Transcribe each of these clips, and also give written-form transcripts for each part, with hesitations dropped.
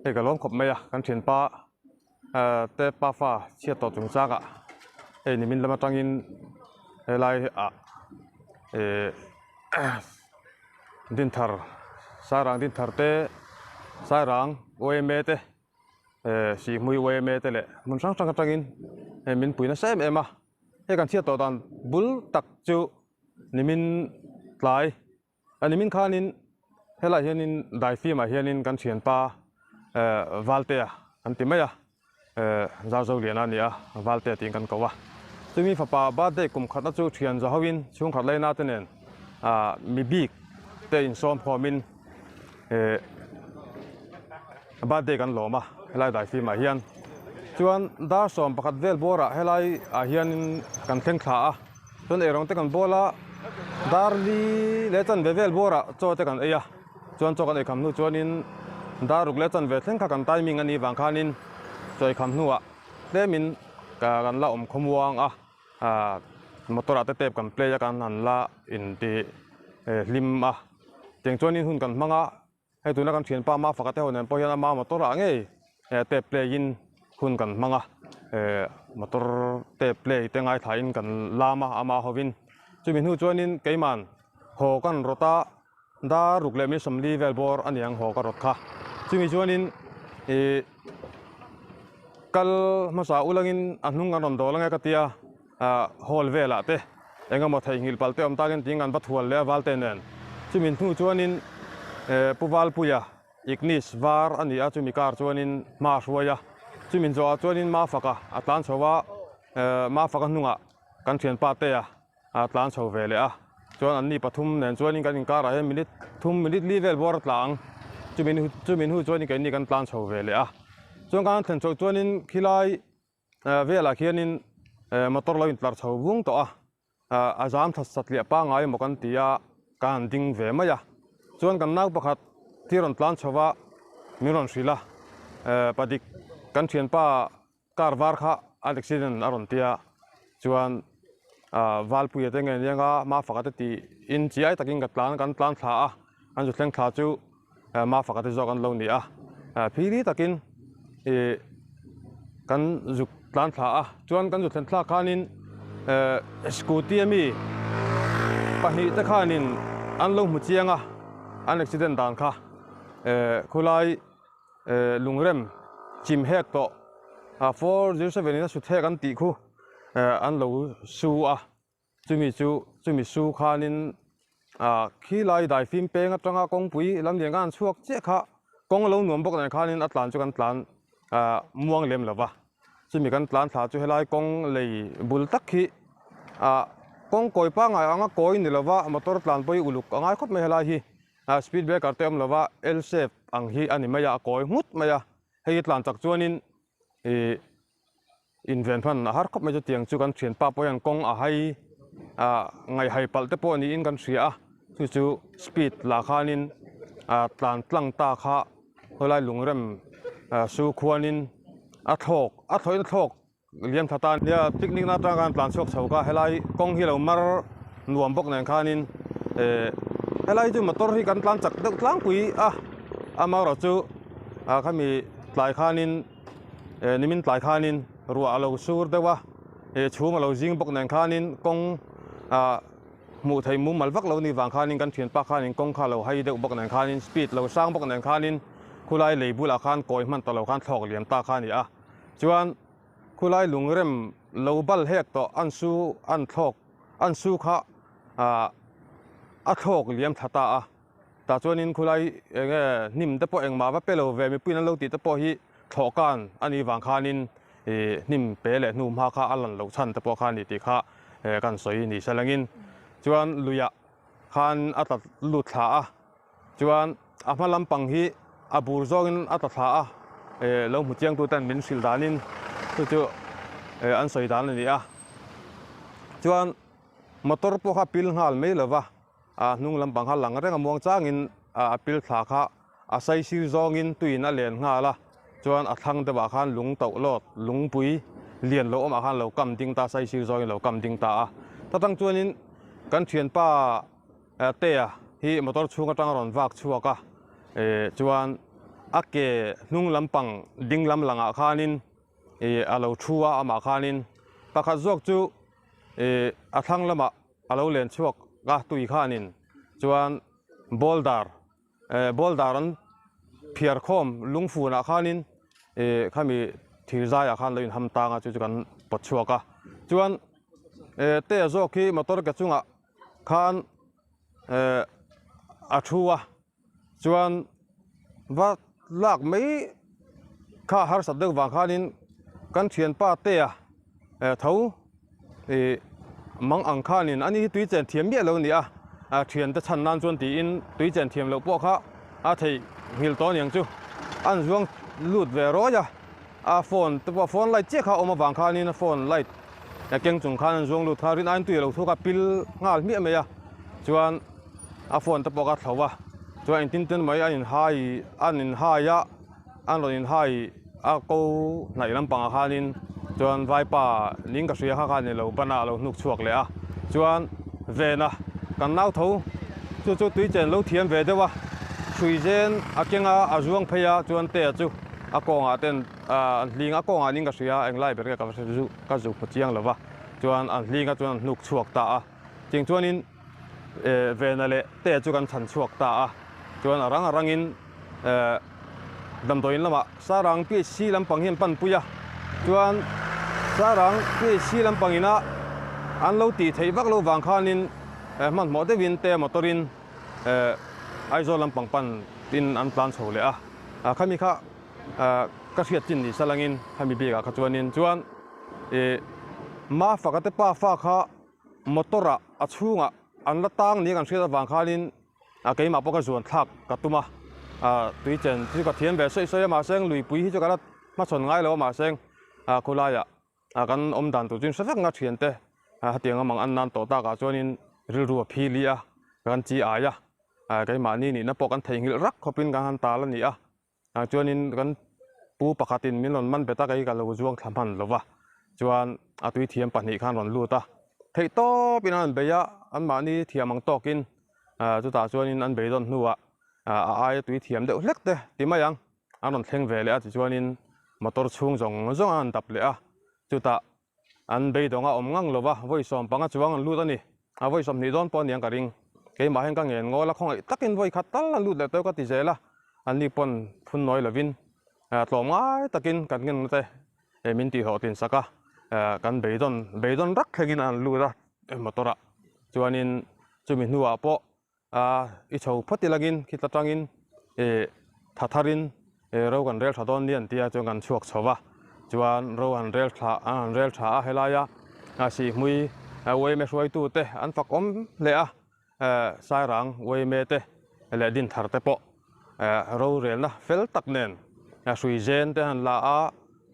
Hei ka lawm khawp mai a, kan thianpa te pafa chhiat tawh chungchang ah hei nimin lam atangin helai ah eh Dinthar Sairang Dinthar te Sairang yma te eh Sihhmui yma te leh hmun hrang hrang atangin hei min pui nasa em em a, hei kan chhiat tawh dan bul tak chu nimin tlai. A nimin khanin helaiah hianin daifimah hianin kan thianpa Valtea an ti mai a, Zarzoliana a ni a, Valtea tiin kan ko a. Chumi fapa birthday kum khatna chu thian za hoin chhungkhat laina te nen mi bik te insawm khawmin birthday kan lawm a helai daifimah hian. Chuan dar 11 vel bawrah helai ah hianin kan thleng thla a. Chuan eirawng te kan bawl a, dar li leh chanve vel bawrah chaw te kan ei a, chuan chaw kan ei kham hnu chuanin dar ruk leh chanve thleng kha kan timing a nih vang khanin chaw ei kham hnuah tlemin kan la awm khawmuang a, ah motor ah te tape kan play a kan han la inti hlim a, tiang chuanin hun kan hmang a. Hei tuna kan thianpa Mafaka te ho nen pawh hian ama motor ah ngei tape play in hun kan hmang a, motor tape play te ngaithla in kan lam a ama hovin. Chumi hnu chuanin keiman haw kan rawt a, dar ruk leh mi 40 vel bawr a niang haw ka rawt kha. Chumi chuanin ih kal hmasa ulangin a hnung kan rawn dawl ange ka tia, hall velah te eng emaw theihnghilh palh te awm takin tiin kan va thual leh a valte nen. Chumi hnu chuanin Pu Valpuia Ignis var a ni a, chumi car chuanin hma a hruai a. Chumi zawhah chuanin Mafaka a tlan chho a, Mafaka hnungah kan thianpa Tea a tlan chho ve leh a. Chuan anni pathum nen chuanin kan inkarah hian minute thum minute li vel bawr a tla ang. Chumi hnu chuanin keini kan tlan chho ve leh a. Chuan kan thlen chhoh chuanin khilai Velah khianin motor lo intlar chho vung tawh a, a zam that satliah pangngai emaw kan ti a, ka han ding ve mai a. Chuan kan nau pakhat thi rawn tlan chho va, min rawn hrilh a, padik kan thianpa car var kha an accident a rawn ti a, chuan Valpuia te nge nia nga Mafaka te tiin chiai takin ka tlan kan tlan thla a, an zu thleng thla chu Mafaka te zawk an lo ni a, phili takin ih kan zuk tlan thla a, chuan kan zu thlen thlak khanin scooty ami pahnih te khanin an lo hmu chiang a, an accident dan kha khulai lungrem chim hek tawh 407 in a sut hek an tih khu an lo su a. Chumi chu chumi su khanin ah khilai daifim peng atanga kawngpui lam lian khan an chhuak chiah kha kawng a lo nuam bawk nen khanin a tlan chu kan tlan ah muang lem lo va, chumi kan tlan thla chu helai kawng lei bul tak hi ah kawng kawi pangngai anga kawi ni lova motor tlan pawh hi uluk a ngai khawp mai helai hi ah speed breaker te awm lova L shape ang hi a ni mai a a kawi nghut mai a, hei hi tlan chak chuanin ih. Inven hman a har khawp mai chu tiang chu kan thianpa pawh hian kawng a hai ah ngaihhai palh te pawh niin kan hria a, chu chu speed lah khanin ah tlan tlang ta kha khawilai lungrem ah su khuanin a thlawk a thlawhin a thlawk liam tha ta a nia picnic na atang khan tlan chhuak chho kha helai kawng hi lo mar nuam bawk nen khanin eh helai chu motor hi kan tlan chak deuh tlangpui a amaherawhchu ah khami tlai khanin. Eh nimin tlai khanin ruah a lo sur deuh a, eh chhum a lo zing bawk nen khanin kawng ah hmuh theih mumal vak lo ni vang khanin kan thianpa khanin kawng kha a lo hai deuh bawk nen khanin speed lo sang bawk nen khanin khulai lei bulah khan kawi hman tawh lo khan thlawk liam ta kha a ni a. Chuan khulai lungrem lo bal hek tawh an su an thlawk an su kha ah a thlawk liam thla ta a. Tah chuanin khulai eng nge hnim te pawh engmah va pe lo ve mipuiin an lo tih te pawh hi thlawhkan a nih vang khanin ih hnim pe leh hnu hma kha a lan loh chhan te pawh kha a ni tih kha kan sawi ni se langin chuan luiah khan a tla lut thla a, chuan a hma lampang hi a bur zawngin a tla thla a, ih lo hmu chiang tu ten min hrilh danin chu chu an sawi dan a ni a, chuan motor pawh kha pil nghal mai lo va. A hnung lampang kha lang reng a muang changin a pil thla kha a saisir zawngin tuiin a len nghal a, chuan a thlang deuhah khan lung tauh lawt lungpui lian lo awmah khan lo kam ding ta saisir zawngin lo kam ding ta a. Ta tang chuanin kan thianpa Tea hi motor chhung atang a rawn vak chhuak a, chuan. a ke hnung lampang ding lam langah khanin ih a lo thu a amah khanin pakhat zawk chu ih a thlang lamah a lo len chhuak a tui khanin chuan boulder eh boulder an phiar khawm lungfunah khanin ih khami thir zaiah khan lo inham tang a chu chu kan pawt chhuak a chuan eh te zawk hi motor ke chungah khan eh a thu a chuan va lak mai kha harsat deuh vang khanin kan thianpa te a eh tho ih mang ang khanin ani hi tui chen thiam miah lo a ni a a thiante chhan nan chuan tiin tui chen thiam loh pawh kha a theih nghilh tawh aniang chu an zuang lut ve rawi a a phone te pawh phone light chiah kha a awm avang khanin a phone light a keng chung khan an zuang lut kha rin aiin tui a lo thuk a pil nghal hmiah mai a chuan a phone te pawh kha a thlo a chuan engtin ten mai a inhai an inhai a an rawn inhai a ko hnaih lampangah khanin chuan vaipa ning ka hria kha khan ilo ban a alo hnuk chhuak leh a chuan vena kan nau tho chu chu tui chen lo thiam ve deuh a hrui zen a keng a a zuang phei a chuan te chu a kawngah ten ahh an hling a kawngah ning ka hria englai ber nge ka hre zu ka zu hmu chiang lo va chuan an hling a chuan an hnuk chhuak ta a ching chuanin eh vena leh te chu kan chhan chhuak ta a chuan a rang a rangin eh damdawiin lamah sarang PHC lampang hi an pan pui a chuan sarang PHC lampang ina an lo tih theih vak loh vang khanin eh hmanhmawh deuhin te motor in eh Aizawl lampang pan tin an tlan chho leh a ah khami kha ah ka hriat chin ni salangin khami bikah kha chuanin chuan ih Mafaka te pa fa kha motor ah a chhungah an la tang nia kan hriat avang khanin a keimah pawh ka zuan thlak ka tum a ah tui chen chu ka thiam ve sawi sawi a mahse luipui hi chu ka la hmachhawn ngai lo a mahse ah khawlaiah ah kan awm dan tur chu in hre vek nga thiante ah hetiang a mang an nan tawh takah chuanin rilru a phili a kan chi ai a ah keimahni nihna pawh kan theihnghilh rak khawpin kan han tal a ni a. Ah chuanin kan pu pakhatin min rawn man bet a kei ka lo zuang thla hman lo va chuan a tui thiam pahnih khan rawn lut a theih tawpin an rawn bei a anmahni thiam ang tawkin ah chutah chuanin an bei dawn hnuah ah a aia tui thiam deuh hlek te ti mai ang an rawn thleng ve leh a tichuanin motor chhung zawng zawng an han dap leh a chutah An beidawng a awm ngang lo va, vawi 15 chuang an lut a ni. A vawi 20 dawn pawh aniang ka ring. Keimah hian ka ngen ngawl a, khawngaih takin vawi khat tal an lut leh tawh ka ti zel a. Anni pawn phun nawi lovin tlawm ngai takin kan ngen te min tihhlawhtlin sak a, kan beidawn beidawn rak thlengin an lut a motor ah. Chuanin chumi hnuah pawh A i chho phawt ilangin khit atangin ih tha tharin ih ro kan rel tha dawn ni an tia chuan kan chhuak chho va chuan ro han rel thla an han rel tha a helaia a sihhmui uaime hruaitu te an fak awm hle a eh sairang uaime te leh dinthar te pawh eh ro relna fel tak nen hrui zen te han la a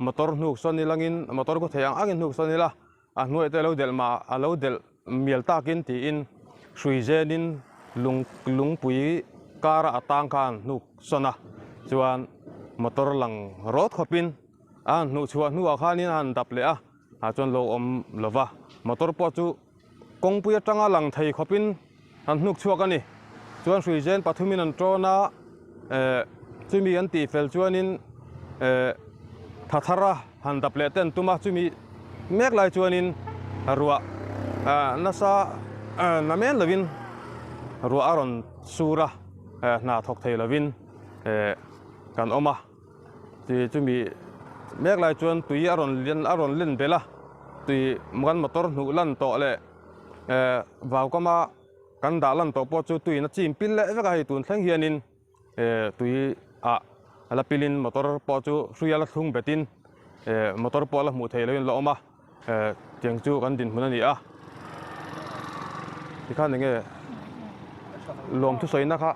motor hnuk sawn ilangin motor khu thei ang angin hnuk sawn ila A hnuaih te a lo delh mah a lo delh mial takin tiin hrui zenin lung lungpui kara a tang khan hnuk sawn a, chuan motor lang rawt khawpin a han hnuh chhuah hnuah khanin a han dap leh a, ah chuan lo awm lo va, motor pawh chu kawngpui atanga lang thei khawpin an hnuk chhuak a ni. Chuan hrui zen pathumin an tawn a, eh chumi an tih fel chuanin eh tha thar a han dap leh te an tum a, chumi mek lai chuanin ruah ah nasa ah na men lovin ruah a rawn sur a, eh hna thawk thei lovin eh kan awm a, chi chumi mek lai chuan tui a rawn len a rawn len belh a, tui kan motor hnuh lan tawh leh. Eh vaukama kan dah lan tawh pawh chu tuiin a chim pil leh vek a hei tun thleng hianin eh tui ah a la pilin motor pawh chu hrui a la thlung betin eh motor pawh a la hmuh theih lohin a la awm a eh tiang chu kan dinhmun a ni a tikhan enge lawm thusawina kha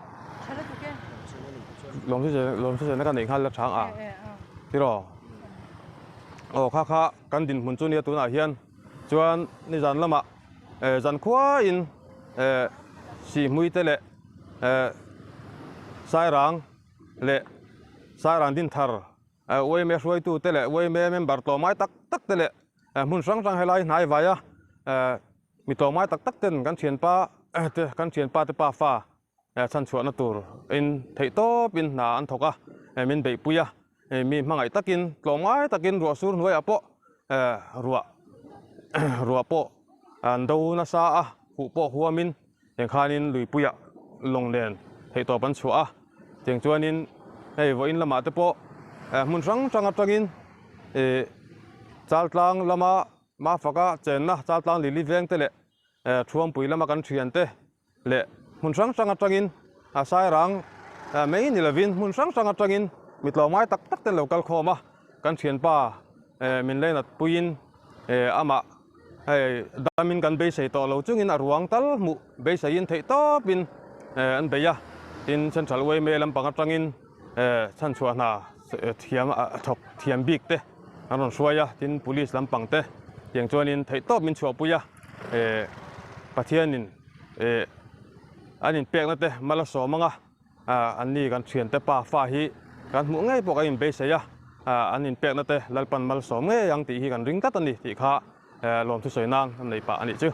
lawm lawm thusawina ka neih nghal la chang a tiraw aw kha kha kan dinhmun chu nia tunah hian. Chuan nizan lamah eh zankhuain eh sihhmui te leh eh sairang leh sairang dinthar eh uaime hruaitu te leh uaime member tlawmngai tak tak te leh eh hmun hrang hrang helai hnai vaia eh mi tlawmngai tak tak ten kan thianpa te kan thianpa te pafa chhan chhuahna tur in theih tawp in hna an thawk a. min beihpui a, mi hmangaih takin tlawmngai takin ruah sur hnuaiah pawh ruah ruah pawh an do nasa a, huh pawh huamin tiang khanin luipuiah lawng nen theihtawp an chhuah a, tiang chuanin hei vawiin lamah te pawh hmun hrang hrang atangin ih Chaltlang lama Mafaka chenna Chaltlang Lili veng te leh Thuampui lama kan thiante leh hmun hrang hrang atangin a sairang mai ni lovin hmun hrang hrang atangin mi tlawmngai tak tak te an lo kal khawm a, kan thianpa min leinat puiin amah hei damin kan beisei tawh lo chungin a ruang tal hmuh beiseiin theih tawpin an bei a, tin Central yma lampang atangin chhanchhuah hna thiam thawk thiam bik te an rawn hruai a, tin police lampang te tiang chuanin theih tawp min chhuahpui a, Pathianin an inpekna te mal a sawm ang a, anni kan thiante pa fa hi kan hmuh ngei pawh kan inbeisei a, an inpekna te Lalpan mal sawm ngei ang tih hi kan ring tlat a ni tih kha lawmthu sawi nan kan nei pah a nih chu.